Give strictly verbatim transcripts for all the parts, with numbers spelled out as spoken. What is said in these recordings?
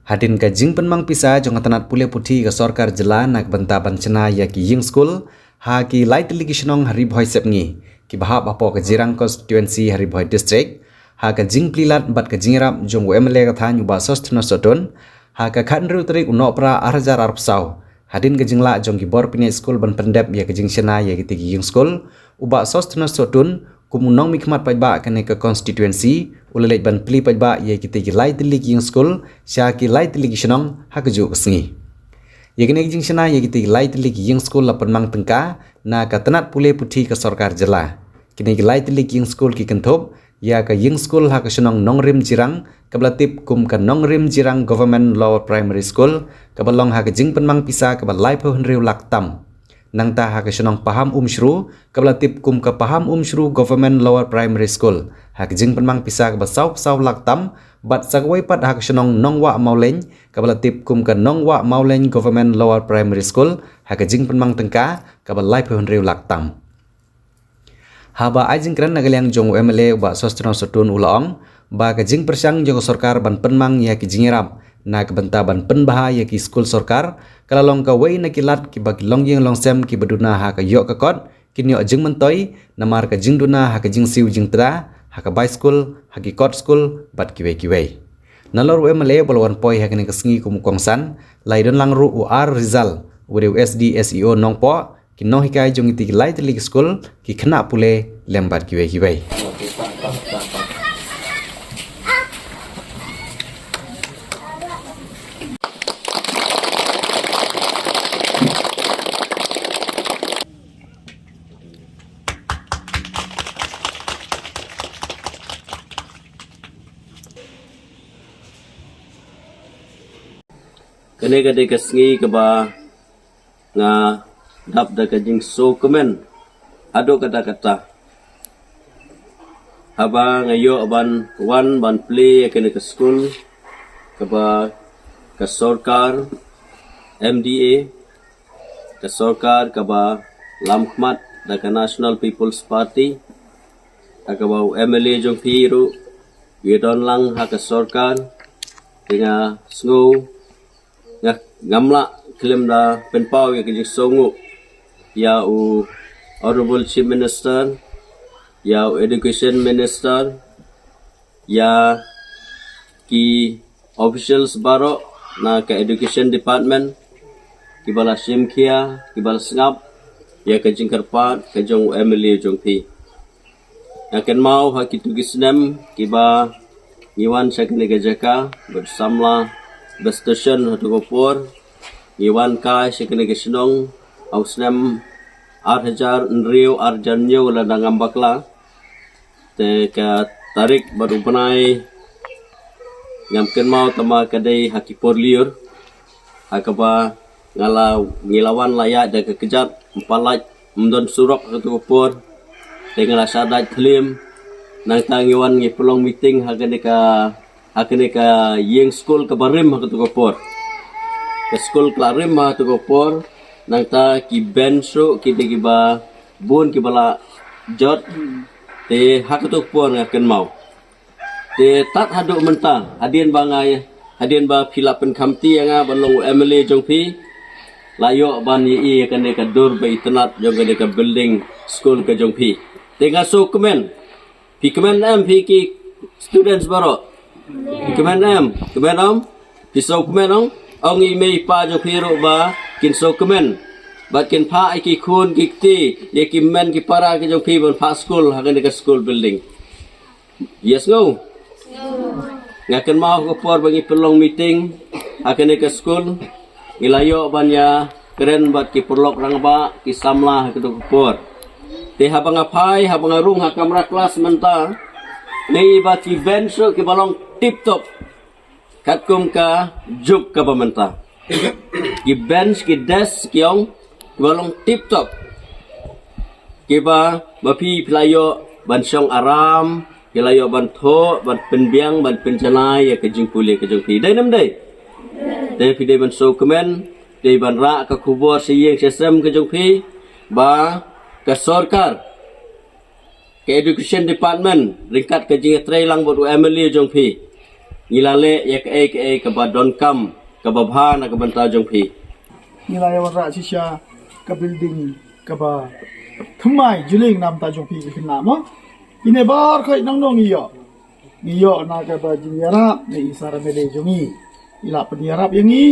Hadien ka jingpynmang pisa jong ka tnat pule puthi ka sorkar jylla na ka bynta ban shna ïa ki ïing skul ha ki lai tylli ki shnong ha Ri Bhoi Sepngi, kiba hap hapoh ka Jirang constituency ha Ri Bhoi District, ha ka jingplie lad bad ka jingïarap jong u M L A ka thaiñ u Bah Sosthenes Sohtun, ha ka khathynriew tarik u Nohprah ar hajar arphew saw, hadien ka jinglah jong ki bor pynïaid skul ban pyndep ïa ka jingshna ïa kitei ki ïing skul, u Bah Sosthenes Sohtun, kum u nongmihkhmat paidbah kane ka constituency, u la leit ban plie paidbah ïa kitei ki lai tylli ki ïing skul sha ki lai tylli ki shnong ha kajuh ka sngi. Ïa kane ka jingshna ïa kitei ki lai tylli ki ïing skul la pynmang tyngka na ka tnat pule puthi ka sorkar jylla. Kine ki lai tylli ki ïing skul ki kynthup ïa ka ïing skul ha ka shnong Nongrim Jirang, kaba la tip kum ka Nongrim Jirang Government Lower Primary School, kaba long ha ka jingpynmang pisa kaba laiphew hynriew lak tam. Nangta ha ka shnong Paham Umshru, kaba la tip kum ka Paham Umshru Government Lower Primary School, ha ka jingpynmang pisa kaba sawphew saw lak tam, bad sa kawei pat ha ka shnong Nongwah Mawlein, kaba la tip kum ka Nongwah Mawlein Government Lower Primary School, ha ka jingpynmang tyngka kaba laiphew hynriew lak tam. Haba ai jingkren na ka liang jong u M L A u Bah Sosthenes Sohtun u la ong ba ka jingpyrshang jong ka sorkar ban pynmang ïa ki jingïarap na ka bynta ban pynbha ïa ki skul sorkar ka la long kawei na ki lad kiba ki longïing longsem kiba duna ha ka ïoh ka kot kin ïoh jingmyntoi namar ka jingduna ha ka jingsiew jingtda ha ka bai skul, ha ki kot skul bad kiwei kiwei. Nalor u M L A uba la wan poi ha kane ka sngi kum u kongsan, la ïadon lang ruh u R Rizal uba dei u S D S E O Nongpoh, ki nonghikai jong kitei ki lai tylli ki skul, ki khynnah pule lem bad kiwei kiwei. Kane ka dei ka sngi kaba nga dap da ka jingsngewkmen haduh katta katta haba nga ïoh ban wan ban plie ïa kane ka skul kaba ka sorkar M D A, ka sorkar kaba lamkhmat da ka National People's Party, ha kaba u M L A jong phi ruh u ïadon lang ha ka sorkar. Te nga sngew nga, ngam lah khlem da pynpaw ïa ka jingsngewnguh ïa u Honorable Chief Minister, ïa u Education Minister, ïa ki officials baroh na ka Education Department kiba la shim khia, kiba la sngap ïa ka jingkyrpad ka jong u M L A jong phi. Nga kynmaw ha kitu ki snem kiba ngi wan sha kane ka jaka bad samla ba station ha tu ka por, ngi wan kai sha kane ka shnong ha u snem ar hajar hynriew, ar hajar hynñiew lada ngam bakla. Te ka tarik bad u bnai ngam kynmaw, tangba ka dei ha ki por lyiur ha kaba nga la, ngi la wan la ïaid da ka kjat, ym pat lait, ym don surok ha katu ka por. Te nga la shah dait thlim. Nangta ngi wan ngi pynlong meeting ha kane ka, ha kane ka ïing skul kaba rim ha katu ka por. Ka skul ka la rim ha katu ka por. Nangta ki bench ruh ki dei kiba bun kiba la jot. Te ha katu ka por nga kynmaw. Te tad haduh mynta, hadien ba nga, hadien ba phi la pynkhamti ïa nga ban long u M L A jong phi, la ïoh ban ïohi ïa kane ka dur ba itynnad jong kane ka building skul ka jong phi. Te nga sngewkmen. Phi kmen em phi ki students baroh? Phi kmen em? Kmen em? Phi sngewkmen ong? Ong i mei i pa jong phi ruh ba kin sngewkmen bad kin phah ïa ki khun ki kti, ïa ki hynmen ki para ki jong phi ban phah skul ha kane ka school building. Ïa sngew? Nga kynmaw ha ka por ba ngi pynlong meeting ha kane ka skul, ngi la ïoh ban ïakren bad ki paralok rangbah, ki samla ha katu ka por. Te haba nga phai, haba nga rung ha kamra klas mynta, nga ïohi ba ki bench ruh kiba long tip top katkum ka juk kaba mynta. Ki bench, ki desk, ki ong kiba long tip top, kiba ma phi phi la ïoh ban shong aram, phi la ïoh ban thoh, ban pynbiang, ban pynjanai ïa ka jingpule ka jong phi. Dei ne ym dei? Dei. Phi dei ban sngewkmen, dei ban rah ka khubor sha ïing sha sem ka jong phi ba ka sorkar, ka Education Department, ryngkat ka jingïatreilang bad u M L A jong phi, Ngi la leh ïa kaei kaei kaba donkam, kaba bha na ka bynta jong phi. Ngi la ïa wanrah shisha ka building kaba thymmai jylliew na bynta jong phi ki khynnah mo. Kine baroh ngi nang nong ïoh. Ngi ïoh na kaba jingïarap na i Sara Mele jong ngi. I la pynïarap ïa ngi.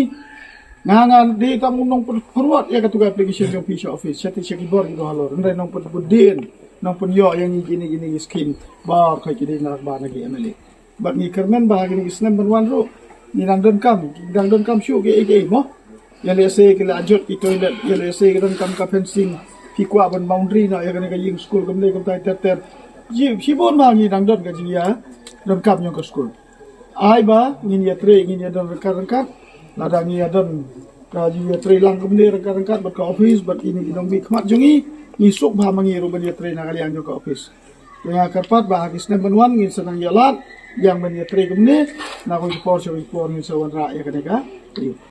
Nga ngan dei tang u nongpynpyrwat ïa katu ka application jong phi sha office. Sha ti sha ki bor ki doh halor. Hynrei nongpynbud dien, nongpynïoh ïa ngi kine kine ki skim. Baroh ki dei na ba na ki M L A. Bad ngi kyrmen ba ha kine ki snem ban wan ruh ngi dang donkam, ngi dang donkam shuh kiei kiei mo. Ïa lehse ki la jot ki toilet, ïa lehse ki donkam ka fencing, ki kwah ban boundary noh ïa kane ka ïing skul kumne kumtai ter ter. Ji shibun ba ngi dang don ka jingïa donkam jong ka skul. Ai ba ngin ïatrei, ngin ïa don ryngkat ryngkat. Lada ngi ïa don ka jingïatrei lang kumne ryngkat ryngkat bad ka office bad kine ki nongmihkhmat jong ngi, ngi suk ba ma ngi ruh ban ïatrei na ka liang jong ka office. Te nga kyrpad ba ha ki snem ban wan ngin sa nang ïalad ïa ban ïatrei kumne, na kawei ka por sha kawei ka por ngin sa wanrah ïa kane ka.